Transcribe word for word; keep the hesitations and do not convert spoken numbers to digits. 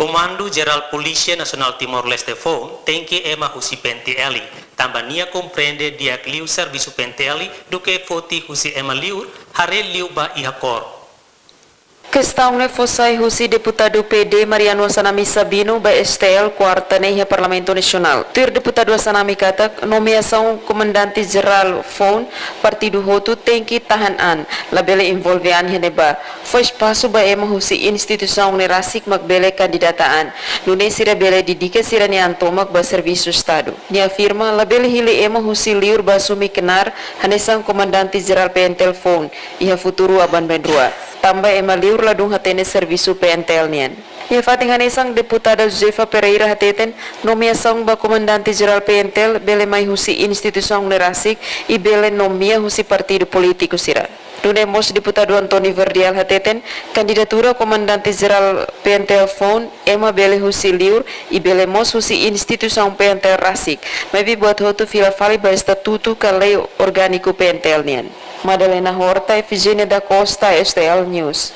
Komandu Jerál Polísia Nasionál Timor-Leste foun tenke ema husi P N T L, tanba nia komprende di'ak liu servisu P N T L duké foti husi ema liur, haree liu ba iha kór. Kestaun ne'e fó sai husi deputadu P D Mariano Assanami Sabino ba S T L kuarta ne'e iha Parlamentu Nasionál. Tuir deputadu Assanami katak, nomeasaun komandante jerál foun, partidu hotu tenke tahan an, labele envolve an iha ne'ebá. Fó espasu ba ema husi instituisaun ne'e rasik mak bele kandidata an. Nune'e sira bele dedika sira-nia an tomak ba servisu Estadu. Nia afirma, labele hili ema husi liur ba asume knaar hanesan komandante jerál P N T L foun iha futuru aban-bainrua, tanba ema liur ladún hatene servisu P N T L nian. Iha fatin hanesan, deputada Josefa Pereira hateten, nomeasaun ba komandante jerál P N T L bele mai husi instituisaun ne'e rasik i bele nomeia husi partidu polítiku sira. Nune'e mós deputadu António Verdial hateten, kandidatura komandante jerál P N T L foun, ema bele husi liur i bele mós husi instituisaun P N T L rasik, maibé buat hotu fila fali ba estatutu ka lei orgániku P N T L nian. Madalena Horta, Efigénia da Costa, S T L News.